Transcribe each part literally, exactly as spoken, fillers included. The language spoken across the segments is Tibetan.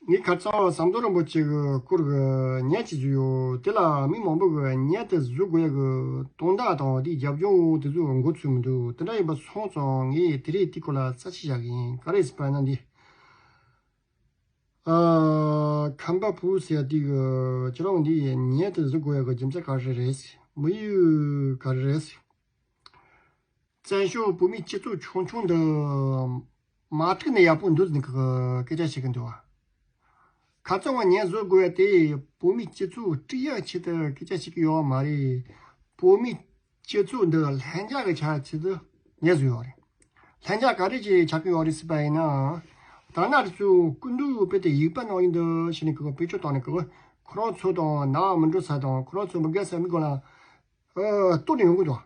ངས་ཁ་སང་ཟམ་གདོང་རིན་པོ་ཆེ་གི་སྐོར་གི་བརྙན་ཅིག་བཟོས་ཡོད། དེ་ལ་མི་མང་པོ་གི་བརྙན་དེ་བཟོ་དགོས་ཡ་གི་དོན་དག་དང་དེའི་རྒྱབ་ལྗོངས་དེ་ཚོ་མགོ་ཚོས་མི་འདུག་དེ་འདྲ་ཡིན་པ་སོང་ཙང་ངས་དེ་རིང་དེའི་སྐོར་ལ་རྩད་ཆོད་བཞག་གི་ཡིན། ག་རེ་ཟེར་བ་ན་འདི། ཨ། ཁམས་པ་བུ་ཟེར་ཡ་དེ་གི་ཁྱེད་རང་འདི་བརྙན་དེ་བཟོ་དགོས་ཡ་གི་རྒྱུ་མཚན་ག་རེ་རེད། དམིགས་ཡུལ་ག་རེ་རེད། བཙན་བྱོལ་བོད་མིའི་སྤྱི་ཚོགས་ཆུང་ཆུང་འདི་མ་ཐུག་ན་ཡག་པོ་འདུག་ཟེར་ནས་སྐད་ཆ་བཤད་ཀྱི་འདུག་བ། ཁ་སང་ང་བརྙན་བཟོ་དགོས་ཡ་དེ་བོད་མིའི་སྤྱི་ཚོགས་དཀྲུག་ཡག་ཆེད་དུ་སྐད་ཆ་བཤད་ཀྱི་ཡོད་མ་རེད། བོད་མིའི་སྤྱི་ཚོགས་འདི་ལྷན་རྒྱས་ཀྱི་ཆ་ཆེད་དུ་བརྙན་བཟོས་ཡོད་རེད། ལྷན་རྒྱས་ག་རེ་ཅིག་ཆགས་ཀྱི་ཡོད་རེད་ཟེར་བ་ཡིན་ན། ད་ནང་དེ་ཚོ་སྐུ་མདུན་དཔེ་དེ་ཡིག་པ་ནང་ཡིན་འདུག་བྱས་ནས་ཁོ་བེད་སྤྱོད་བཏང་ནས་ཁོ་ཁོ་རང་ཚོ་དང་ནང་མི་འགྲོ་ས་དང་ཁོ་རང་ཚོ་མི་དགའ་ས་མི་དགོས་ལ། ཨ། གཏོར་ནས་ཡོང་གི་འདུག་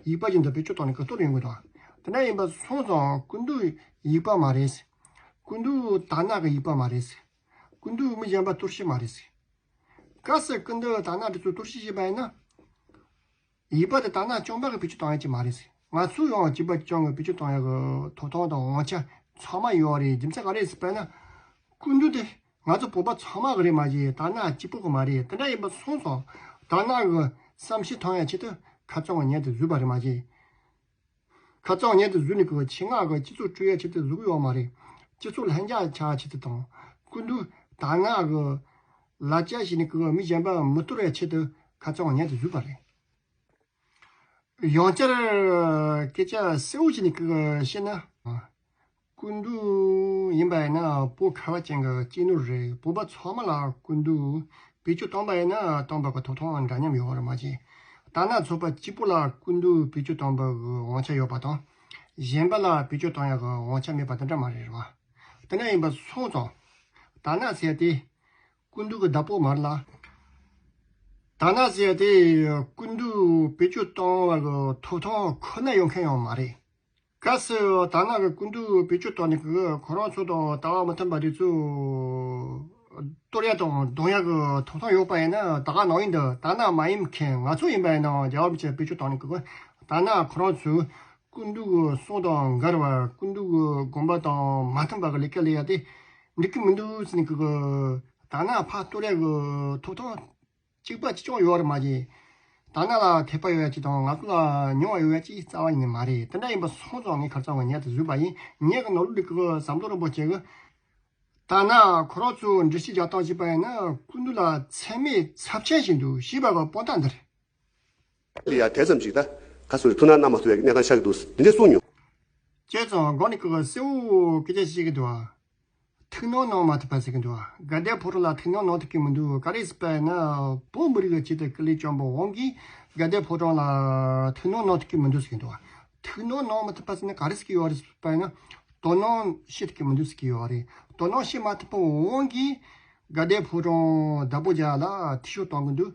ཡིག་པ་ཅིག་འདི་བེད་སྤྱོད་བཏང་ནས་ཁོ་གཏོར་ནས་ཡོང་གི་འདུག་དེ་འདྲ་ཡིན་པ་སོང་ཙང་སྐུ་མདུན་ཡིག་པ་མ་རེད། སྐུ་མདུན་དར་ནག་གི་ཡིག་པ་མ་རེད། སྐུ་མདུན་མི་གཞན་པ་གཏོར་བཤིག་མ་རེད། གལ་སྲིད་སྐུ་མདུན་དར་ནག་དེ་ཚོ་གཏོར་བཤིག་བྱས་པ་ཡིན་ན། ཡིག་པ་དེ་དར་ནག་རྐྱང་པ་གིས་བེད་སྤྱོད་བཏང་ཡ་ཅིག་མ་རེད། ང་ཚོས་ཡང་སྐྱིད་པ་རྐྱང་གིས་བེད་སྤྱོད་བཏང་ཡ་གི་ཐོབ་ཐང་དང་དབང་ཆ་ཚང་མ་ཡོད་རེད། རྒྱུ་མཚན་ག་རེ་ཟེར་བ་ན། སྐུ་མདུན་དེ་ང་ཚོ་བོད་པ་ཚང་མ་གི་རེད་མ་གཞི་དར་ནག་གཅིག་པོ་གི་མ་རེད། དེ་འདྲ་ཡིན་པ་སོང་ཙང་དར་ནག་གི་བསམ་ཤེས་ཐོན་ཡ་ཆེད་དུ་ཁ་སང་བརྙན་དེ་བཟོས་པ་རེད་མ་གཞི། ཁ་སང་བརྙན་དེ་བཟོས་ནས་གི་ཆེད་མངགས་གི་སྤྱི་ཚོགས་དཀྲུག་ཡ་ཆེད་དུ་བཟོ་གི་ཡོད་མ་རེད། སྤྱི་ཚོགས་ལྷན་རྒྱས་ཆགས་ཆེད་དུ་དང་སྐུ་མདུན་དར་ནག་གི་ལ་ཅག་བྱས་ནས་གི་མི་གཞན་པ་མི་གཏོར་ཡ་ཆེད་དུ་ཁ་སང་བརྙན་དེ་བཟོས་པ་རེད། ཡང་བསྐྱར་སྐད་ཆ་གསལ་བོ་བྱས་ནས་གི་བཤད་ན། སྐུ་མདུན་ཡིན་པ་ཡིན་ན་བོད་ཁ་བ་ཅན་གྱི་སྤྱི་ནོར་རེད། བོད་པ་ཚང་མ་ལ་སྐུ་མདུན་བེད་སྤྱོད་བཏང་པ་ཡིན་ན་བཏང་པ་གི་ཐོབ་ཐང་འདྲ་མཉམ་ཡོད་རེད་མ་གཞི། དར་ནག་ཚོགས་པ་གཅིག་པུ་ལ་སྐུ་མདུན་བེད་སྤྱོད་བཏང་པ་གི་དབང་ཆ་ཡོད་པ་དང་། གཞན་པ་ལ་བེད་སྤྱོད་བཏང་ཡག་གི་དབང་ཆ་མེད་པ་དེ་འདྲ་མ་རེད་རེད་བ། དེ་འདྲ་ཡིན་པ་སོང་ཙང་། དར་ནག་ཟེར་ཡ་དེ་སྐུ་མདུན་གྱི་བདག་པོ་མ་རེད་ལ། དར་ནག་ཟེར་ཡ་དེ་སྐུ་མདུན་བེད་སྤྱོད་བཏང་བ་གི་ཐོབ་ཐང་ཁོ་ན་ཡོད་མཁན་ཡང་མ་རེད། གལ་སྲིད་དར་ནག་གི་སྐུ་མདུན་བེད་སྤྱོད་བཏང་ནས་གི་ཁོ་རང་ཚོ་དང་ལྟ་བ་མི་མཐུན་པ་དེ་ཚོ་གཏོར་ཡ་དང་རྡུང་ཡ་གི་ཐོབ་ཐང་ཡོད་པ་ཡིན་ན་ད་ག་ནང་བཞིན་དུ་དར་ནག་མ་ཡིན་མཁན་ང་ཚོ་ཡིན་པ་ཡིན་ནའང་རྒྱལ་བ་རིན་པོ་ཆེ་བེད་སྤྱོད་བཏང་ནས་གི་དར་ནག་ཁོ་རང་ཚོས་སྐུ་མདུན་གྱི་གསུང་དང་འགལ་བ་སྐུ་མདུན་གྱི་དགོངས་པ་དང་མ་མཐུན་པ་གི་ལས་ཀ་ལས་ཡ་དེ་འགྲིག་གི་མི་འདུག་ཟེར་ནས་གི་དར་ནག་ཕར་གཏོར་ཡ་གི་ཐོབ་ཐང་གཅིག་པ་གཅིག་རྐྱང་ཡོད་རེད་མ་གཞི། དར་ནག་ལ་དད་པ་ཡོད་ཡ་གཅིག་དང་ང་ཚོ་ལ་མྱོང་བ་ཡོད་ཡ་གཅིག་རྩ་བ་ཉིད་ནས་མ་རེད། དེ་འདྲ་ཡིན་པ་སོང་ཙང་ངས་ཁ་སང་གི་བརྙན་དེ་བཟོས་པ་ཡིན། བརྙན་གྱི་ནང་ལོགས་ལ་གི་ཟམ་གདོང་རིན་པོ་ཆེ་གི་དར་ནག་ཁོ་རང་ཚོས་འགྲེལ་བཤད་རྒྱག་སྟངས་བྱས་པ་ཡིན་ན་སྐུ་མདུན་ལ་མཚན་སྨད་ཚབས་ཆེན་ཞིག་འདུག་ཞེས་པ་གི་དཔང་རྟགས་འདི་རེད། ལ་ཡ་དེ་ཙམ་ཞིག་ད་ག་སོ་རེ་ཐུགས་སྣང་གནང་མ་ཐུབ་པའི་གནས་སྟངས་ཆགས་ཀྱི་འདུག་འདི་འདྲས་གསུངས་མྱོང་། བྱས་ཙང་སྒང་ནས་གི་གསལ་བོ་སྐད་ཆ་བཤད་ཀྱི་འདུག་ཨ། ཐུགས་སྣང་གནང་མ་ཐུབ་པ་ཟེར་གྱི་འདུག་བ། དགའ་ལྡན་ཕོ་བྲང་ལ་ཐུགས་སྣང་གནང་ཐུབ་ཀྱི་མི་འདུག་ག་རེ་ཟེར་བ་ཡིན་ན་བོད་མི་རིགས་ཀྱི་ཆེད་དུ་སྐུ་ལས་བསྐྱོན་པའི་དབང་གིས་དགའ་ལྡན་ཕོ་བྲང་ལ་ཐུགས་སྣང་གནང་ཐུབ་ཀྱི་མི་འདུག་ཟེར་གྱི་འདུག་བ། ཐུགས་སྣང་གནང་མ་ཐུབ་པ་ཟེར་ན་ག་རེ་ཟེར་གྱི་ཡོད་རེད་ཟེར་བ་ཡིན་ན་དོ་སྣང་བྱེད་ཐུབ་ཀྱི་མི་འདུག་ཟེར་གྱི་ཡོད་རེད། དོ་སྣང་བྱེད་མ་ཐུབ་པའི་དབང་གིས་དགའ་ལྡན་ཕོ་བྲང་བདག་པོ་རྒྱག་ལ་འཐུས་ཤོར་གཏོང་གི་འདུག་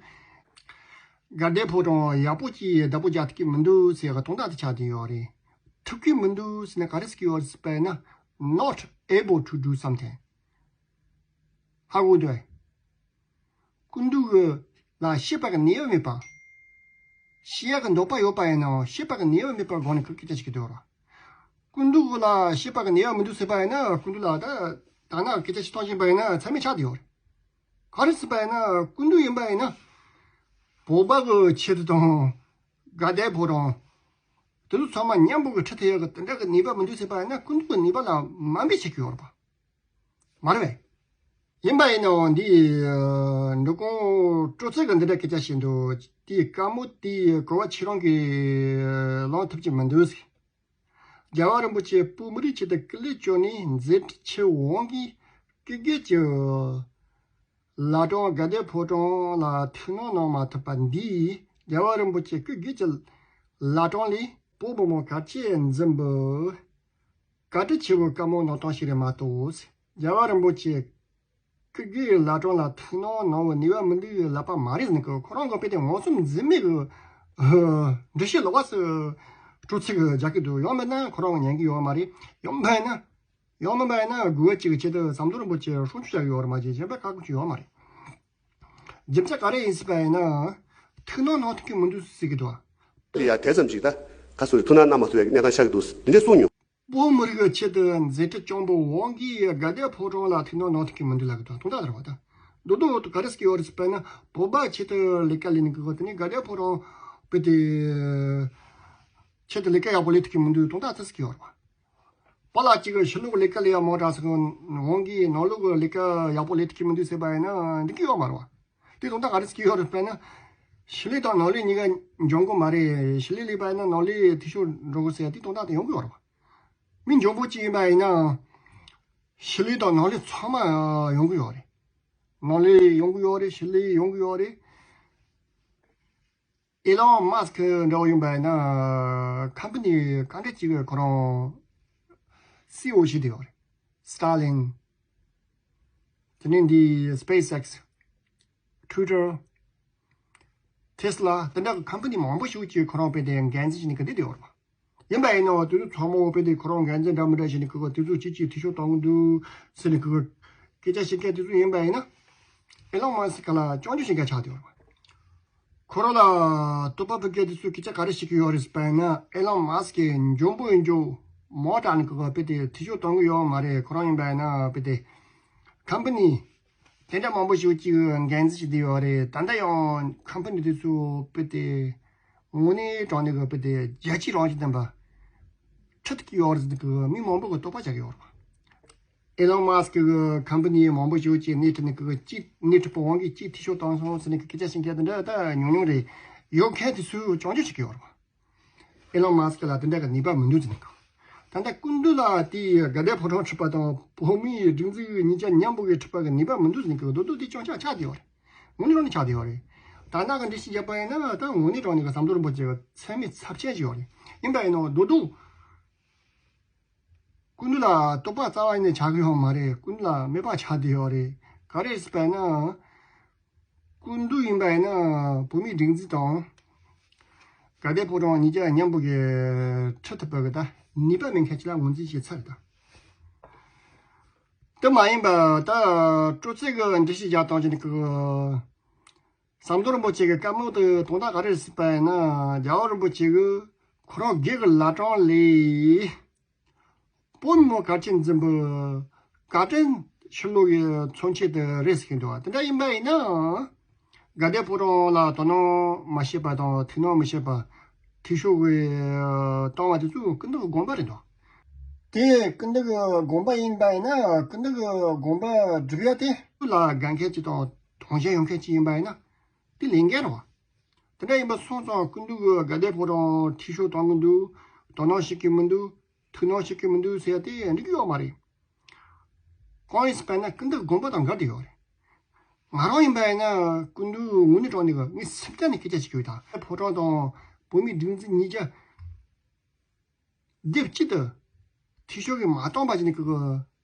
དགའ་ལྡན་ཕོ་བྲང་ཡག་པོ་ཅིག་བདག་པོ་རྒྱག་ཐུབ་ཀྱི་མི་འདུག་ཟེར་གྱི་དོན་དག་དེ་ཆགས་བསྡད་ཡོད་རེད། ཐུབ་ཀྱི་མི་འདུག་ཟེར་ན་ག་རེ་ཟེར་གྱི་ཡོད་རེད་ཟེར་བ་ཡིན་ན། Not able to do something. ཧ་གོ་འདུག་ཨེ། སྐུ་མདུན་གྱི་ལ་ཤེས་པ་གི་ནུས་པ་མེད་པ། ཤེས་ཡག་གི་འདོད་པ་ཡོད་པ་ཡིན་ནའང་ཤེས་པ་གི་ནུས་པ་མེད་པར་སྒང་ནས་ཁོས་སྐད་ཆ་བཤད་ཀྱི་འདུག་ར། སྐུ་མདུན་གྱི་ལ་ཤེས་པ་གི་ནུས་པ་མི་འདུག་ཟེར་བ་ཡིན་ན་སྐུ་མདུན་ལ་ད་དར་ནག་གི་སྐད་ཆ་བཤད་སྟངས་བྱས་པ་ཡིན་ན་ཚད་མེད་ཆགས་བསྡད་ཡོད་རེད། ག་རེ་ཟེར་བ་ཡིན་ན་སྐུ་མདུན་ཡིན་པ་ཡིན་ན་བོད་པ་གི་ཆེད་དུ་དང་དགའ་ལྡན་ཕོ་བྲང་དེ་ཚོ་ཚང་མ་མཉམ་པོ་གི་ཁྲི་ཐེ་ཡག་གི་དེ་འདྲ་གི་ནུས་པ་མི་འདུག་ཟེར་བ་ཡིན་ན་སྐུ་མདུན་གི་ནུས་པ་ལ་དམའ་འབེབས་བྱེད་ཀྱི་ཡོད་རེད་པ། མ་རེད་པས། ཡིན་པ་ཡིན་ནའང་འདི་འབྲི་གུང་སྤྲོ་ཚེ་གི་འདི་འདྲ་སྐད་ཆ་བཤད་འདུག་དེའི་བཀའ་མོལ་དེའི་གོ་བ་ཁྱེད་རང་གིས་ལོན་ཐུབ་ཀྱི་མི་འདུག་ཟེར། རྒྱལ་བ་རིན་པོ་ཆེ་བོད་མི་རིགས་ཆེད་དུ་སྐུ་ལས་བསྐྱོན་ནས་མཛད་འཕྲིན་ཆེ་བའི་དབང་གིས་སྐུ་སྒེར་གྱི་བླ་བྲང་དགའ་ལྡན་ཕོ་བྲང་ལ་ཐུགས་སྣང་གནང་མ་ཐུབ་པ་འདིས་རྒྱལ་བ་རིན་པོ་ཆེ་སྐུ་སྒེར་གྱི་བླ་བྲང་ལས་བོད་མི་མང་གལ་ཆེ་འཛིན་པའི་བཀའ་དྲིན་ཆེ་བའི་བཀའ་མོལ་གནང་སྟངས་ཤིག་རེད་མ་གཏོགས། རྒྱལ་བ་རིན་པོ་ཆེ་སྐུ་སྒེར་བླ་བྲང་ལ་ཐུགས་སྣང་གནང་བའི་ནུས་པ་མི་འདུག་ལབ་པ་མ་རེད་ཟེར་ནས་ཁོ་རང་གི་དཔེ་དེ་ངོ་ཚབ་འཛིན་མེད་ཀྱི་འགྲེལ་བཤད་ལོག་པ་སུ་སྤྲོ་ཚིག་རྒྱག་གི་འདུག་ཡང་མིན་ན་ཁོ་རང་གི་ཉན་གི་ཡོད་མ་རེད། ཡང་མིན་ན་ཡང་མིན་པ་ཡིན་ན་དགོས་པ་གཅིག་གི་ཆེད་དུ་ཟམ་གདོང་རིན་པོ་ཆེ་སྲུང་སྐྱོབ་བྱ་གི་ཡོད་རེད་མ་གཞི་གཞན་པ་ཁག་ཁུར་གྱི་ཡོད་མ་རེད། རྒྱུ་མཚན་ག་རེ་ཡིན་ཟེར་བ་ཡིན་ན། ཐུགས་སྣང་གནང་ཐུབ་ཀྱི་མི་འདུག་ཟེར་གྱི་འདུག་ལ་ཡ་དེ་ཙམ་ཞིག་ད་ག་སོ་རེ་ཐུགས་སྣང་གནང་མ་ཐུབ་པའི་གནས་སྟངས་ཆགས་ཀྱི་འདུག་འདི་འདྲས་གསུངས་མྱོང་། བོད་མི་རིགས་ཀྱི་ཆེད་དུ་མཛད་འཕྲིན་སྐྱོང་བའི་དབང་གིས་དགའ་ལྡན་ཕོ་བྲང་ལ་ཐུགས་སྣང་གནང་ཐུབ་ཀྱི་མི་འདུག་ལབ་ཀྱི་འདུག་དོན་དག་རེད་བ་ད། མདོར་བསྡུས་ག་རེ་ཟེར་གྱི་ཡོད་རེད་ཟེར་བ་ན། བོད་པ་ཆེད་དུ་ལས་ཀ་ལས་ནི་གི་གོ་དེ་ནི་དགའ་ལྡན་ཕོ་བྲང་བོད་དེ་ཆེད་དུ་ལས་ཀ་ཡག་པོ་ལས་ཐུབ་ཀྱི་མི་འདུག་དོན་དག་ཅི་ཟེར་གྱི་ཡོད་རེད་བ། པཱ་ལགས་གཅིག་གིས་ཕྱི་ལོགས་ལས་ཀ་ལས་ཡག་མོ་དྲག་ཟེར་གི་འོང་གིས་ནང་ལོགས་ཀྱི་ལས་ཀ་ཡག་པོ་ལས་ཐུབ་ཀྱི་མི་འདུག་ཟེར་བ་ཡིན་ན་འགྲིག་གི་ཡོད་མ་རེད་བ། དེ་དོན་དག་ག་རེ་ཟེར་གྱི་ཡོད་རེད་ཟེར་བ་ན། ཕྱི་ལས་དང་ནང་ལས་གཉིས་ཀ་འཇོན་གི་མ་རེད། ཕྱི་ལས་ལས་པ་ཡིན་ན་ནང་ལས་འཐུས་ཤོར་འགྲོ་གི་ཟེར་དེ་དོན་དག་དེ་ཡོང་གི་ཡོད་རེད་བ། མི་འཇོན་པོ་གཅིག་ཡིན་པ་ཡིན་ན། ཕྱི་ལས་དང་ནང་ལས་ཚང་མ་ཡོང་གི་ཡོད་རེད། ནང་ལས་ཡོང་གི་ཡོད་རེད། ཕྱི་ལས་ཡོང་གི་ཡོད་རེད། ཨེ་ལོན་མཱ་སི་ཁི་འདྲ་བོ་ཡིན་པ་ཡིན་ན་ཁམ་པ་ནི་གང་འདྲ་ཅིག་ཁོ་རང་སི་ཨི་ཨོ་བྱས་བསྡད་ཡོད་རེད། སི་ཊར་ལིང་། དེ་ནས་འདི་སི་པེ་སི་ཨེག་སི། ཊུའི་ཊར། ཐེ་སི་ལ། དེ་འདྲ་གི་ཁམ་པ་ནི་མང་པོ་ཞིག་ཅིག་ཁོ་རང་དཔེ་དེ་འགན་འཛིན་བྱས་ནས་གི་བསྡད་ཡོད་རེད་པ། ཡིན་པ་ཡིན་ནའང་དེ་ཚོ་ཚང་མ་དཔེ་དེ་ཁོ་རང་འགན་འཛིན་འདྲ་མི་འདྲ་བྱས་ནས་གི་དེ་ཚོ་ཅིག་ཅིག་འཐུས་ཤོར་གཏོང་གི་འདུག་ཟེར་ནས་གི་སྐད་ཆ་བཤད་མཁན་དེ་ཚོ་ཡིན་པ་ཡིན་ན། ཨེ་ལོན་མཱ་སི་ཁི་ལ་སྐྱོན་བརྗོད་བྱེད་མཁན་ཆགས་བསྡད་ཡོད་རེད་པ། ཁོ་རང་ལ་དོགས་པ་ཕོག་མཁན་དེ་ཚོས་སྐད་ཆ་ག་རེ་བཤད་ཀྱི་ཡོད་རེད་ཟེར་བ་ཡིན་ན། ཨེ་ལོན་མཱ་སི་ཁི་འཇོན་པོ་ཡིན་རྒྱུ་མོ་དྲག་ནས་གི་དཔེ་དེ་འཐུས་ཤོར་གཏོང་གི་ཡོད་མ་རེད། ཁོ་རང་ཡིན་པ་ཡིན་ན་དཔེ་དེ་ཁམ་པ་ནི་དེ་འདྲ་མང་པོ་ཞིག་ཅིག་འགན་འཛིན་བྱས་བསྡད་ཡོད་རེད། ད་ལྟ་ཡང་ཁམ་པ་ནི་དེ་ཚོ་དཔེ་དེ་དངོས་གནས་དྲང་གནས་གི་དཔེ་དེ་རྒྱལ་སྤྱིའི་རང་བཞིན་ལྡན་པ་ཁྲིད་ཀྱི་ཡོད་རེད་ཟེར་ནས་གི་མི་མང་པོ་གི་དོགས་པ་ཆགས་ཀྱི་ཡོད་རེད། ཨེ་ལོན་མཱ་སི་ཁི་གི་ཁམ་པ་ནི་མང་པོ་ཞིག་ཅིག་སྣེ་ཁྲིད་ནས་གི་གཅིག་སྣེ་ཁྲིད་པའི་དབང་གིས་གཅིག་འཐུས་ཤོར་བཏང་སོང་ཟེར་ནས་གི་སྐད་ཆ་བཤད་མཁན་དེ་འདྲ་ད་ཉུང་ཉུང་རེད། ཡོད་མཁན་དེ་ཚོས་སྐྱོན་བརྗོད་བྱེད་ཀྱི་ཡོད་རེད་པ། ཨེ་ལོན་མཱ་སི་ཁི་ལ་དེ་འདྲ་གི་ནུས་པ་མི་འདུག་ཟེར་ནས་གི། ད་ལྟ་སྐུ་མདུན་ལ་དེ་དགའ་ལྡན་ཕོ་བྲང་ཁྲིད་པ་དང་བོད་མིའི་སྒྲིག་འཛུགས་གཉིས་ཆ་མཉམ་པོ་གི་ཁྲིད་པ་གི་ནུས་པ་མི་འདུག་ཟེར་ནས་གི་མདོར་བསྡུས་དེ་སྐྱོན་ཆ་ཆགས་བསྡད་ཡོད་རེད། དངོས་གནས་དྲང་གནས་ཆགས་བསྡད་ཡོད་རེད། ད་ནང་གི་འགྲེལ་བཤད་བརྒྱབ་པ་ཡིན་ན་ད་དངོས་གནས་དྲང་གནས་གི་ཟམ་གདོང་རིན་པོ་ཆེ་གི་མཚན་སྨད་ཚབས་ཆེན་ཞིག་ཡོད་རེད། ཡིན་པ་ཡིན་ནའང་མདོར་བསྡུས་སྐུ་མདུན་ལ་དོགས་པ་རྩ་བ་ནས་ཆགས་ཀྱི་ཡོད་མ་རེད། སྐུ་མདུན་ལ་དམིགས་པ་ཆགས་བསྡད་ཡོད་རེད། ག་རེ་ཟེར་བ་ཡིན་ན། སྐུ་མདུན་ཡིན་པ་ཡིན་ན་བོད་མིའི་སྒྲིག་འཛུགས་དང་དགའ་ལྡན་ཕོ་བྲང་གཉིས་ཆ་མཉམ་པོ་གི་ཁྲིད་ཐུབ་པ་གི་ད་ནུས་པ་མེད་མཁན་ཅིག་ལ་ངོས་འཛིན་བྱས་ཚར་ད། དེ་མ་ཡིན་པ་ད་སྤྲོ་ཚིགས་གི་འགྲེལ་བཤད་རྒྱག་སྟངས་ཅིག་ནི་གི་ཟམ་གདོང་རིན་པོ་ཆེ་གི་བཀའ་མོལ་དེ་དོན་དག་ག་རེ་ཟེར་བ་ཡིན་ན། རྒྱལ་བ་རིན་པོ་ཆེ་གི་ཁོ་རང་སྒེར་གི་བླ་བྲང་ལས། བོད་མི་མང་གལ་ཆེན་འཛིན་པའི་བཀའ་དྲིན་ཕྱིར་ལོག་གི་མཚོན་ཆེད་དུ་རེད་ཟེར་གྱི་འདུག་དེ་འདྲ་ཡིན་པ་ཡིན་ན། དགའ་ལྡན་ཕོ་བྲང་ལ་དོ་སྣང་མ་བྱས་པ་དང་ཐུགས་སྣང་མ་བྱས་པ། འཐུས་ཤོར་གྱི་བཏང་བ་དེ་ཚོ་སྐུ་མདུན་གྱི་དགོངས་པ་རེད་འདུག་དེ་སྐུ་མདུན་གྱི་དགོངས་པ་ཡིན་པ་ཡིན་ན་སྐུ་མདུན་གྱི་དགོངས་པ་སྒྲུབ་ཡ་དེ་ལ་དགའ་མཁན་གཅིག་དང་དུང་ཞེན་ཡོད་མཁན་གཅིག་ཡིན་པ་ཡིན་ན་དེ་ལས་འགན་རེད་བ། དེ་འདྲ་ཡིན་པ་སོང་ཙང་སྐུ་མདུན་གྱིས་དགའ་ལྡན་ཕོ་བྲང་འཐུས་ཤོར་གཏོང་གི་འདུག་དོ་སྣང་བྱེད་ཀྱི་མི་འདུག་ཐུགས་སྣང་བྱེད་ཀྱི་མི་འདུག་ཟེར་ཡ་དེ་འགྲིག་གི་ཡོད་མ་རེད། གང་ཡིན་ཟེར་བ་ན་སྐུ་མདུན་དགོངས་པ་དང་འགལ་ཏེ་ཡོད་རེད། ང་རང་ཡིན་པ་ཡིན་ན་སྐུ་མདུན་དངོས་གནས་དྲང་གནས་ཀྱི་ངས་སེམས་གཏིང་ནས་སྐད་ཆ་བཤད་ཀྱི་ཡོད་ད། ཕོ་བྲང་དང་བོད་མིའི་སྒྲིག་འཛུགས་གཉིས་ཆ་སྡེབ་གཅིག་ཏུ་འཐུས་ཤོར་གྱིས་མ་བཏང་བ་ཞིག་ནས་ཀྱི་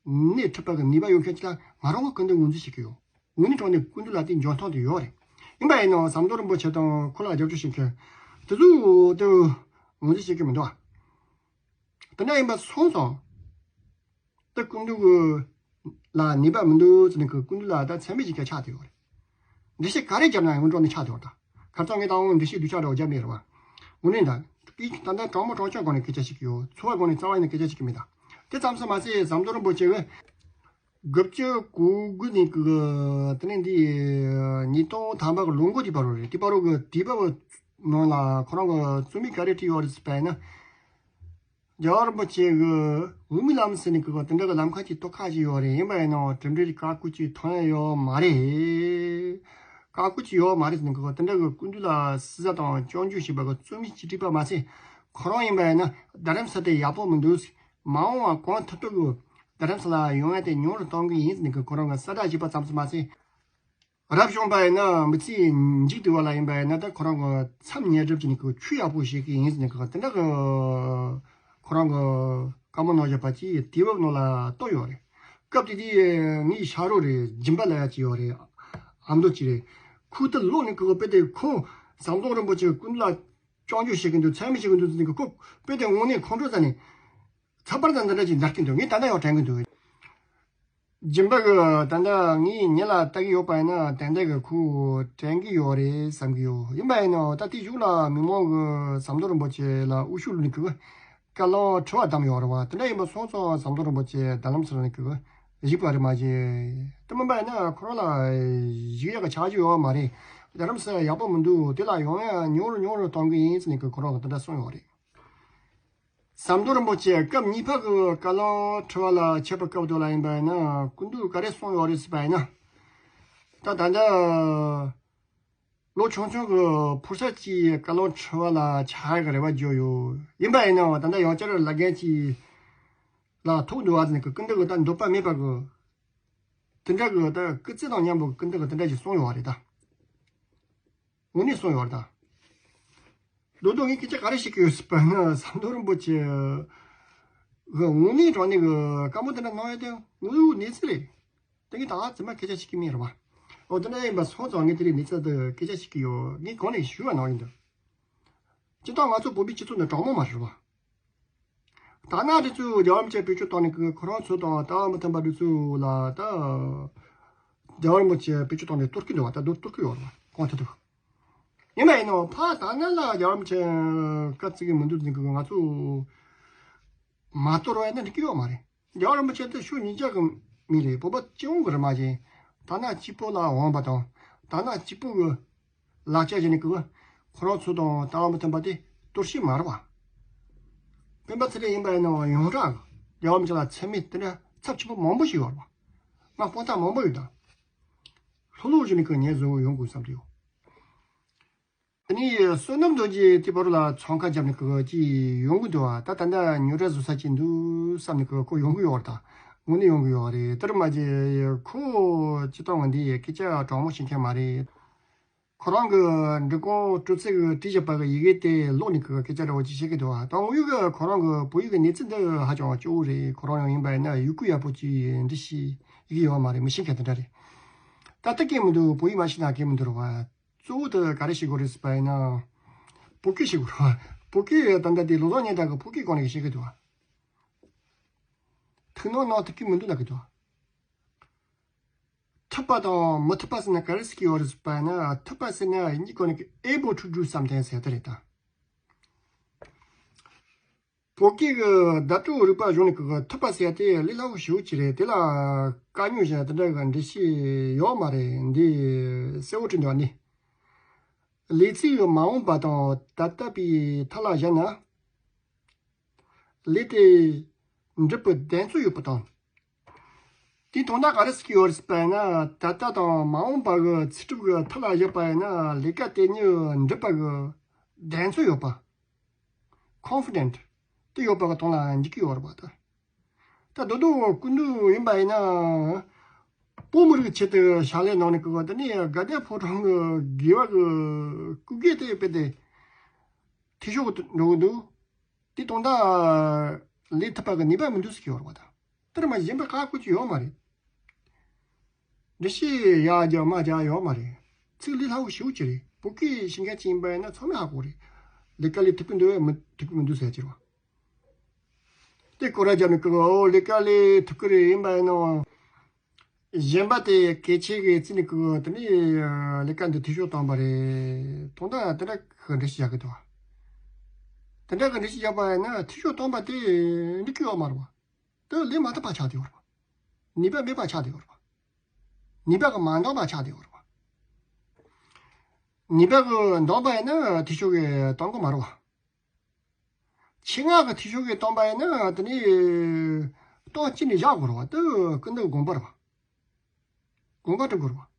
སྣེ་ཁྲིད་པ་གི་ནུས་པ་ཡོད་མཁན་ཅིག་ལ་ང་རང་གི་སྐུ་མདུན་ངོས་འཛིན་བྱེད་ཀྱི་ཡོད། དངོས་གནས་དྲང་གནས་སྐུ་མདུན་ལ་དེ་འཇོན་ཐང་དེ་ཡོད་རེད། ཡིན་པ་ཡིན་ནའང་ཟམ་གདོང་རིན་པོ་ཆེ་དང་ཁོ་ལ་རྒྱབ་སྐྱོར་བྱེད་མཁན་དེ་ཚོས་དེ་ངོས་འཛིན་བྱེད་ཀྱི་མི་འདུག་ཨ། དེ་འདྲ་ཡིན་པ་སོང་ཙང་། ད་སྐུ་མདུན་གྱི་ལ་ནུས་པ་མི་འདུག་ཟེར་ནས་ཀྱི་སྐུ་མདུན་ལ་ད་མཚན་སྨད་ཅིག་ཀྱང་ཆགས་བསྡད་ཡོད་རེད། འགྲེལ་བཤད་ག་རེ་བརྒྱབ་ན་ཡང་འགྲོ་ནས་ཆགས་བསྡད་ཡོད་རེད་ད། ཁ་སང་ངས་ད་འོང་འགྲེལ་བཤད་སྡུག་ཅག་འདྲ་བོ་བརྒྱབ་མེད་རེད་བ། དངོས་གནས་ད། ད་ལྟ་དྲང་མོ་དྲང་བཞག་སྒོ་ནས་སྐད་ཆ་བཤད་ཀྱི་ཡོད། ཚོར་བ་སྒོ་ནས་རྩ་བ་ནས་སྐད་ཆ་བཤད་ཀྱི་མེད་ད། དེ་ཙམ་སོང་མ་ཟད་ཟམ་གདོང་རིན་པོ་ཆེ་གིས། དགུ་བཅུ་གོ་དགུ་ནས་ཀྱི་དེ་ནས་འདི་ཉིས་སྟོང་ཐམ་པ་གི་ལོ་འགོ་དེ་བར་རེད། དེ་བར་གི་དུས་བབ་ནང་ལ་ཁོ་རང་གི་རྩོམ་ཡིག་ག་རེ་བྲིས་ཡོད་རེད་ཟེར་བ་ཡིན་ན། རྒྱལ་བ་རིན་པོ་ཆེ་གིས་འོས་མིའི་ལམ་ཟེར་ནས་གི་དེ་འདྲ་གི་ལམ་ཁ་ཅིག་གཏོད་ཁ་ཅིག་ཡོད་རེད། ཡིན་པ་ཡིན་ནའང་གྲུབ་འབྲས་དཀའ་ཁུལ་ཅིག་ཐོན་ཡ་ཡོད་མ་རེད། དཀའ་ཁུལ་ཅིག་ཡོད་མ་རེད་ཟེར་ནས་གི་དེ་འདྲ་གི་སྐུ་མདུན་ལ་ཟུར་ཟ་དང་སྐྱོན་བརྗོད་བྱས་པ་གི་རྩོམ་ཡིག་ཅིག་བྲིས་པ་མ་ཟད། ཁོ་རང་ཡིན་པ་ཡིན་ན་རྡ་རམ་ས་དེ་ཡག་པོ་མི་འདུག་མ་འོངས་པ་གང་ཐུབ་ཐུབ་ཀྱིས་རྡ་རམ་ས་ལ་ཡོང་ཡ་དེ་ཉུང་རུ་གཏོང་གི་ཡིན་ཟེར་ནས་གི་ཁོ་རང་གི་གསལ་བསྒྲགས་བྱས་པ་ཙམ་ཟིན་མ་ཟད། རབ་བྱུང་པ་ཡིན་ན་མི་ཚེའི་མཇུག་བསྡུ་བ་ལ་ཡིན་པ་ཡིན་ན་ད་ཁོ་རང་གི་མཚམས་ཉེ་སྒྲུབ་ཀྱི་ནི་གི་ཆོས་ཡག་པོ་ཞིག་གི་ཡིན་ཟེར་ནས་གི་དེ་འདྲ་གི་ཁོ་རང་གི་བཀའ་མོལ་གནང་བཞག་པ་ཅིག་དུས་བབ་ནང་ལ་གཏོགས་ཡོད་རེད། སྐབས་དེ་དུས་ངའི་ཕྱག་རོགས་རེད། སྦྱིན་པ་ལབ་ཡ་ཅིག་ཡོད་རེད། ཨ་མདོ་ཅིག་རེད། ཁོས་དེ་ཀློག་ནས་གི་དཔེ་དེ་ཁོ་ཟམ་གདོང་རིན་པོ་ཆེ་སྐུ་མདུན་ལ་སྐྱོན་བརྗོད་བྱེད་ཀྱི་འདུག་མཚན་སྨད་བྱེད་ཀྱི་འདུག་ཟེར་ནས་གི་ཁོ་དཔེ་དེ་དངོས་གནས་ཁོང་ཁྲོ་ཟ་ནས། ཚགས་པར་དང་འདི་འདྲ་ཅིག་འདར་གྱི་འདུག་ངས་ད་ལྟ་ཡང་དྲན་གྱི་འདུག་སྦྱིན་པ་གིས་ད་ལྟ་ངའི་མྱི་ལ་ལྟ་གི་ཡོད་པ་ཡིན་ན་ཏན་ཏན་གྱིས་ཁོས་དྲན་གྱི་ཡོད་རེད་བསམ་གྱི་ཡོད། ཡིན་པ་ཡིན་ནའང་ད་ལྟའི་གཞུག་ལ་མི་མང་གིས་ཟམ་གདོང་རིན་པོ་ཆེ་ལ་དབུ་བཞུགས་གླུ་ནི་གི་ བཀའ་བློན་ཁྲི་པ་བདམས་ཡོད་རེད་བ། དེ་འདྲ་ཡིན་པ་སོང་ཙང་ཟམ་གདོང་རིན་པོ་ཆེ་རྡ་རམ་ས་ལ་ནས་གི་བཞུགས་པ་རེད་མ་གཞི། དེ་མིན་པ་ཡིན་ན་ཁོ་རང་ལ་བཞུགས་ཡག་གི་ཆ་རྒྱུས་ཡོད་མ་རེད། རྡ་རམ་ས་ལ་ཡག་པོ་མི་འདུག་དེ་ལ་ཡོང་ཡ་ཉུང་རུ་ཉུང་རུ་གཏོང་གི་ཡིན་ཟེར་ནས་གི་ཁོ་རང་གི་དེ་འདྲ་གསུངས་ཡོད་རེད། ཟམ་གདོང་རིན་པོ་ཆེ་སྐབས་གཉིས་པ་གི་བཀའ་བློན་ཁྲི་པ་ལ་ཆགས་པའི་སྐབས་དུ་ལ་ཡིན་པ་ཡིན་ན་སྐུ་མདུན་ག་རེ་གསུངས་ཡོད་རེད་ཟེར་བ་ཡིན་ན། ད་ད་ལྟ་ལོ་ཆུང་ཆུང་གི་ཕོ་གསར་གྱིས་བཀའ་བློན་ཁྲི་པ་ལ་ཆགས་ཡག་གི་རེ་བ་བརྗོད་ཡོད། ཡིན་པ་ཡིན་ནའང་ད་ལྟ་ཡང་བསྐྱར་ལ་རྒན་གྱིས་ལ་ཐུག་འདུག་བ་ཟེར་ནས་གི་སྐུ་མདུན་གི་ད་འདོད་པ་མེད་པ་གི་དེ་འདྲ་གི་ད་སྐུ་ཚེ་དང་མཉམ་པོ་གི་སྐུ་མདུན་གི་དེ་འདྲ་ཞིག་གསུངས་ཡོད་བ་རེད་ད། དངོས་གནས་གསུངས་ཡོད་རེད་ད། མདོ་དོན་ངས་སྐད་ཆ་ག་རེ་བཤད་ཀྱི་ཡོད་ཟེར་བ་ན་ཟམ་གདོང་རིན་པོ་ཆེ་གི་དངོས་གནས་དྲང་གནས་གི་བཀའ་མོལ་དེ་འདྲ་གནང་ཡ་དེ་དངོས་ཡོད་གནས་ཚུལ་རེད། དེ་གི་ད་ཚང་མ་སྐད་ཆ་བཤད་ཀྱི་མེད་རེད་བ། འོ་དེ་འདྲ་ཡིན་པ་སོང་ཙང་ངས་དེ་རིང་གནས་ཚུལ་དེ་སྐད་ཆ་བཤད་ཀྱི་ཡོད། ངས་གོང་ནས་ཞུ་བ་གནང་ཡིན་འདུག་སྤྱིར་བཏང་ང་ཚོ་བོད་པའི་སྤྱི་ཚོགས་ནི་དྲང་མོ་མ་རེད་བ། ད་ནང་དེ་ཚོས་རྒྱལ་བ་རིན་པོ་ཆེ་བེད་སྤྱོད་བཏང་ནས་ཁོ་རང་ཚོ་དང་ལྟ་བ་མི་མཐུན་པ་དེ་ཚོ་ལ་ད་རྒྱལ་བ་རིན་པོ་ཆེ་བེད་སྤྱོད་བཏང་ནས་གཏོར་གྱི་འདུག་བ། ད་གཏོར་གཏོར་གྱི་ཡོད་རེད་བ་གང་ཐད་དུ། ཡིན་པ་ཡིན་ནའང་ཕ་ད་ནང་ལ་རྒྱལ་བ་རིན་པོ་ཆེ་བཀའ་བརྩི་གི་མི་འདུག་ཟེར་གི་ང་ཚོ་མ་གཏོར་བ་ཡིན་ན་འགྲིག་གི་ཡོད་མ་རེད། རྒྱལ་བ་རིན་པོ་ཆེ་དེ་ཕྱོགས་གཉིས་ཆ་གི་མི་རེད། བོད་པ་སྤྱི་ཡོངས་ཀྱི་རེད་མ་གཞི། ད་ནང་གཅིག་པོ་ལ་འོངས་པ་དང་ད་ནང་གཅིག་པོ་གི་ལག་ཆ་བཞག་ནས་ཀི་ཁོ་རང་ཚོ་དང་ལྟ་བ་མི་མཐུན་པ་དེ་གཏོར་བཤིག་མ་རེད་བ། སྤེན་པ་ཚེ་རིང་ཡིན་པ་ཡིན་ནའང་ཡོངས་གྲགས་ཀྱི་རྒྱལ་བ་རིན་པོ་ཆེ་ལ་མཚན་སྨད་དེ་འདྲ་ཚབས་ཆེན་པོ་མང་པོ་ཞིག་ཡོད་རེད་བ། ང་དཔང་རྟགས་མང་པོ་ཡོད་ད། ལྷུག་ལྷུག་བཞག་ནས་ཀི་ངས་བཟོ་ཡོང་དགོས་བསམ་གྱི་ཡོད། དེ་ནས་བསོད་ནམས་རྡོ་རྗེ་དེ་བར་ལ་འཚང་ཁ་བརྒྱབ་ནས་ཀི་ཅིག་ཡོང་གི་འདུག་བ། ད་ད་ལྟ་ཉོ་གྲྭ་བཟོ་ས་ཅིག་འདུག་བསམ་ནས་ཀི་ཁོ་ཡོང་གི་ཡོད་རེད་ད། དངོས་གནས་ཡོང་གི་ཡོད་རེད། དེར་མ་ཟད་ཁོ་སྤྱིར་བཏང་བ་འདི་སྐད་ཆ་དྲང་མོ་བཤད་མཁན་མ་རེད། ཁོ་རང་གི་འབྲི་གུང་སྤྲོ་ཚེ་གིས་བྲིས་བཞག་པ་གི་ཡི་གེ་དེ་ཀློག་ནས་ཀི་སྐད་ཆ་འདྲ་བོ་ཅིག་བཤད་ཀྱི་འདུག་བ། ད་དངོས་ཡོད་ཀྱི་ཁོ་རང་གི་བོད་ཡིག་གི་གནས་ཚུལ་འདི་ཧ་ཅང་སྐྱོ་བོ་རེད། ཁོ་རང་ཡང་ཡིན་པ་ཡིན་ན་ཡི་གུ་ཡག་པོ་ཅིག་འབྲི་ཤེས་ཡི་གེ་ཡོད་མ་རེད། མི་ཤེས་མཁན་དེ་འདྲ་རེད། ད་ལྟ་སྐད་མི་འདུག་བོད་ཡིག་མ་ཤེས་ན་སྐད་མི་འདུག་རེད་བ། གཙོ་བོ་དེ་ག་རེ་བཤད་དགོས་རེད་ཟེར་བ་ཡིན་ན། བོད་སྐད་བཤད་དགོས་རེད་བ། བོད་སྐད་ད་ལྟ་དེ་ལོ་ཏོག་ཉེ་དྲག་གི་བོད་སྐད་སྐོར་ནས་བཤད་ཀྱི་འདུག་བ། ཐུགས་སྣང་གནང་ཐུབ་ཀྱི་མི་འདུག་ལབ་ཀྱི་འདུག་བ། ཐུབ་པ་དང་མི་ཐུབ་པ་ཟེར་ན་ག་རེ་ཟེར་གྱི་ཡོད་རེད་ཟེར་བ་ཡིན་ན། ཐུབ་པ་ཟེར་ན་ཡིན་གྱི་སྐོར་ནས་ཀི་able to do something ཟེར་དེ་རེད་ད། བོད་སྐད་ཀྱི་བརྡ་སྤྲོད་རིག་པ་གཞུང་ནས་ཀྱི་ཐུབ་པ་ཟེར་ཡ་དེ་ལས་སླ་པོ་ཞེ་པོ་ཅིག་རེད། དེ་ལ་དཀའ་རྙོག་གཞན་དེ་འདྲ་གི་འགྲེལ་བཤད་ཡོད་མ་རེད། འདི་གསལ་པོ་བྲིས་འདུག་ཨ་ནི། ལས་ཚིག་གི་མ་འོངས་པ་དང་ད་ལྟ་བའི་མཐའ་ལ་བཞག་ན། ལས་དེ་འགྲུབ་པའི་གདེང་ཚོད་ཡོད་པ་དང་། དེའི་དོན་དག་ག་རེ་ཟེར་གྱི་ཡོད་རེད་ཟེར་བ་ཡིན་ན། ད་ལྟ་དང་མ་འོངས་པ་གི་ཚེ་སྒྲུབ་ཀྱི་མཐའ་ལ་བཞག་པ་ཡིན་ན་ལས་ཀ་དེ་ཉིད་འགྲུབ་པ་གི་གདེང་ཚོད་ཡོད་པ། confident དེ་ཡོད་པ་གི་དོན་ལ་འཇུག་གི་ཡོད་རེད་པ་ད། ད་དོ་དོ་སྐུ་མདུན་ཡིན་པ་ཡིན་ན། བོད་མི་རིགས་ཆེད་དུ་ཕྱག་ལས་གནང་ནས་ཀི་དེ་ནས་དགའ་ལྡན་ཕོ་བྲང་གི་དགེ་བ་གི་སྐུ་སྒེར་དེ་སྤེལ་ཏེ་འཐུས་ཤོར་འགྲོ་གི་འདུག་དེ་དོན་དག་ལས་ཐུབ་པ་གི་ནུས་པ་མི་འདུག་ཟེར་གྱི་ཡོད་རེད་པ་ད། དེར་མ་གཞན་པ་ཁག་པོ་ཅིག་ཡོད་མ་རེད། འགྲེལ་བཤད་ཡར་རྒྱག་མར་རྒྱག་ཡོད་མ་རེད། ཚིག་ལས་སླ་པོ་ཞེ་པོ་ཅིག་རེད། བོད་སྐད་ཤེས་མཁན་ཅིག་ཡིན་པ་ཡིན་ན་ཚང་མས་ཧ་གོ་རེད། ལས་ཀ་ལས་ཐུབ་ཀྱི་འདུག་མི་ཐུབ་ཀྱི་མི་འདུག་ཟེར་གྱི་རེད་པ། དེ་སྐོར་ར་རྒྱབ་ནས་ཀི་ཨོ་ལས་ཀ་ལས་ཐུབ་ཀྱི་རེད། ཡིན་པ་ཡིན་ནའང་། གཞན་པ་དེ་གལ་ཆེ་གི་རྩིས་ནས་ཀི་དེ་ནས་ལས་ཀ་འདི་འཐུས་ཤོར་བཏང་པ་རེད། དོན་དག་དེ་འདྲ་གི་འགྲེལ་བཤད་རྒྱག་གི་འདུག་བ། དེ་འདྲ་གི་འགྲེལ་བཤད་རྒྱག་པ་ཡིན་ན་འཐུས་ཤོར་བཏང་པ་དེ་འགྲིག་གི་ཡོད་མ་རེད་བ། དེ་ལས་མ་ཐུབ་པ་ཆགས་བསྡད་ཡོད་རེད་བ། ནུས་པ་མེད་པ་ཆགས་བསྡད་ཡོད་རེད་བ། ནུས་པ་གི་མ་འདང་པ་ཆགས་བསྡད་ཡོད་རེད་བ། ནུས་པ་གི་འདང་པ་ཡིན་ན་འཐུས་ཤོར་གི་གཏོང་གི་མ་རེད་བ། ཆེད་མངགས་ཀྱི་འཐུས་ཤོར་གྱི་བཏང་པ་ཡིན་ན་དེ་ནས་གཏོང་གཅིག་ནས་བཞག་དགོས་རེད་བ། དེ་ཀུན་ཏུ་དགོངས་པ་རེད་བ། དགོངས་པ་སྒྲུབ་དགོས་རེད་བ།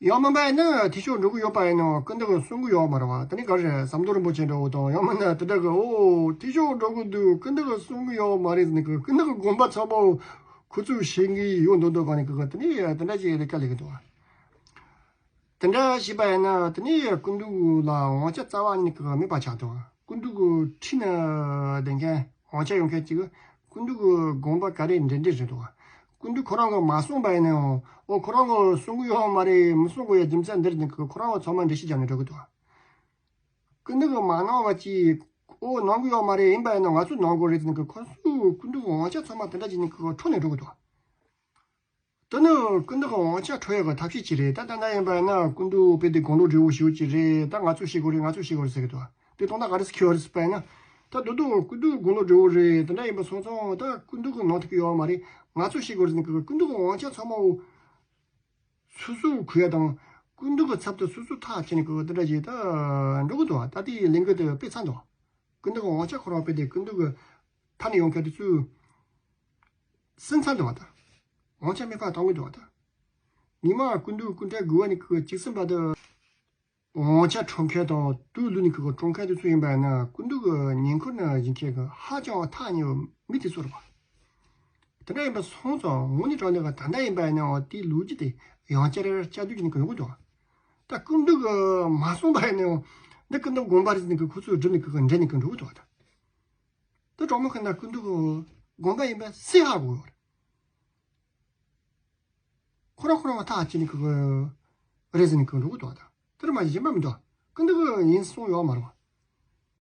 ཡང་མིན་པ་ཡིན་ན་འཐུས་ཤོར་འགྲོ་གི་ཡོད་པ་ཡིན་ན་ཀུན་ཏུ་གསུང་གི་ཡོད་མ་རེད་བ། དེ་ནས་ག་རེ་ཟམ་གདོང་རིན་པོ་ཆེ་འདྲ་བོ་དང་ཡང་མིན་ན་དེ་འདྲ་གི་ཨོ་འཐུས་ཤོར་འགྲོ་གི་འདུག་ཀུན་ཏུ་གསུང་གི་ཡོད་མ་རེད་ཟེར་ནས་ཀུན་ཏུ་དགོངས་པ་ཚ་པོ་ཁོ་ཚོས་བྱེད་གི་ཡོད་མདོག་མདོག་ག་ནས་གི་དེ་ནས་དེ་འདྲ་ཅིག་ལས་ཀ་ལས་གི་འདུག་བ། དེ་འདྲ་བྱས་པ་ཡིན་ན་དེ་ནས་སྐུ་མདུན་ལ་དབང་ཆ་རྩ་བ་ཉིད་ཀྱི་མེད་པ་ཆགས་འདུག་སྐུ་མདུན་གྱི་འཁྲིས་ན་བསྡད་མཁན་དབང་ཆ་ཡོད་མཁན་གཅིག་སྐུ་མདུན་གྱི་དགོངས་པ་ག་རེ་འདྲེན་འདྲེན་རེད་འདུག་སྐུ་མདུན་ཁོ་རང་གིས་མ་གསུངས་པ་ཡིན་ནའང་ཨོ་ཁོ་རང་གིས་གསུང་གི་ཡོད་མ་རེད། མི་གསུང་དགོས་ཡ་རྒྱུ་མཚན་འདི་རེད་ཟེར་ནས་ཁོ་རང་གིས་ཚང་མ་འགྲེལ་བཤད་རྒྱབ་ནས་འགྲོ་གི་འདུག་སྐུ་མདུན་གྱིས་མ་གནང་བ་ཅིག་ཨོ་གནང་གི་ཡོད་མ་རེད། ཡིན་པ་ཡིན་ན་ང་ཚོས་གནང་དགོས་རེད་ཟེར་ནས་ཁོ་ཚོས་སྐུ་མདུན་གྱི་དབང་ཆ་ཚང་མ་དེ་འདྲ་བྱས་ནས་ཁོ་འཕྲོག་ནས་འགྲོ་གི་འདུག་དེ་ནི་སྐུ་མདུན་གྱི་དབང་ཆ་འཕྲོག་ཡག་གི་ཐབས་ཤེས་ཅིག་རེད། ད་ད་ལྟ་ཡིན་པ་ཡིན་ན་སྐུ་མདུན་དཔེ་དེ་དགུང་ལོ་བགྲེས་པོ་ཞེ་པོ་ཅིག་རེད། ད་ང་ཚོས་ཤེས་དགོས་རེད། ང་ཚོས་ཤེས་དགོས་རེད་ཟེར་གི་འདུག་དེ་དོན་དག་ག་རེ་ཟེར་ཁྱེར་བ་རེད་ཟེར་པ་ཡིན་ན། ད་དོ་དོ་སྐུ་མདུན་དགུང་ལོ་བགྲེས་པོ་རེད། དེ་འདྲ་ཡིན་པ་སོང་ཙང་ད་སྐུ་མདུན་གྱི་ནང་དུ་གི་ཡོད་མ་རེད། ང་ཚོ་ཤེས་དགོས་རེད་ཟེར་ནས་གི་སྐུ་མདུན་གྱི་དབང་ཆ་ཚང་མ་འོ་སོ་སོའི་གུ་ཡ་དང་སྐུ་མདུན་གྱི་ཚབ་ཏུ་སོ་སོའི་ཐག་བཅད་ནས་གི་དེ་འདྲ་བྱས་ད་འགྲོ་གི་འདུག་ད་ལྟའི་ལས་འགུལ་དེ་སྤེལ་ཚར་འདུག་སྐུ་མདུན་གྱི་དབང་ཆ་ཁོ་རང་སྤེལ་ཏེ་སྐུ་མདུན་གྱི་ཐ་ནས་ཡོང་མཁན་དེ་ཚོས་ཟིན་ཚར་འདུག་བ་ད། དབང་ཆ་མེད་པ་བཏང་གི་འདུག་བ་ད། ཉི་མ་སྐུ་མདུན་སྐུ་ཕྲེང་དགུ་པ་ནས་གི་བཅུ་གསུམ་པ་དུ་དབང་ཆ་འཕྲོག་མཁན་དང་དུས་ལུས་ནས་གི་འཕྲོག་མཁན་དེ་ཚོ་ཡིན་པ་ཡིན་ན་སྐུ་མདུན་གྱི་ཉེ་འཁོར་ན་བཞུགས་མཁན་གྱི་ཧ་ཅང་ཐག་ཉེ་བའི་མི་དེ་ཚོ་རེད་བ། དེ་འདྲ་ཡིན་པ་སོང་ཙང་དངོས་གནས་དྲང་གནས་གི་ད་ལྟ་ཡིན་པ་ཡིན་ནའང་དེའི་ལོ་རྒྱུས་དེ་ཡང་བསྐྱར་བསྐྱར་ཟློས་བྱས་ནས་གི་ཡོང་གི་འདུག་བ། ད་སྐུ་མདུན་གྱི་མ་གསུངས་པ་ཡིན་ནའང་འདི་སྐུ་མདུན་དགོངས་པ་རེད་ཟེར་ནས་གི་ཁོ་ཚོས་སྒྲུབ་ནས་གི་འགྲེལ་ནས་གི་འགྲོ་གི་འདུག་བ་ད། དེ་གྲོགས་མོ་ཁ་ན་སྐུ་མདུན་གྱི་དགོངས་པ་ཡིན་པ་སུས་ཧ་གོ་ཡོད་རེད། ཁོ་རང་ཁོ་རང་ཐག་བཅད་ནས་གི་རེད་ཟེར་ནས་གི་འགྲོ་གི་འདུག་བ་ད། དེར་མ་གཞན་པ་མི་འདུག་སྐུ་མདུན་གྱི་ཡིན་གསུངས་ཡོད་མ་རེད་བ།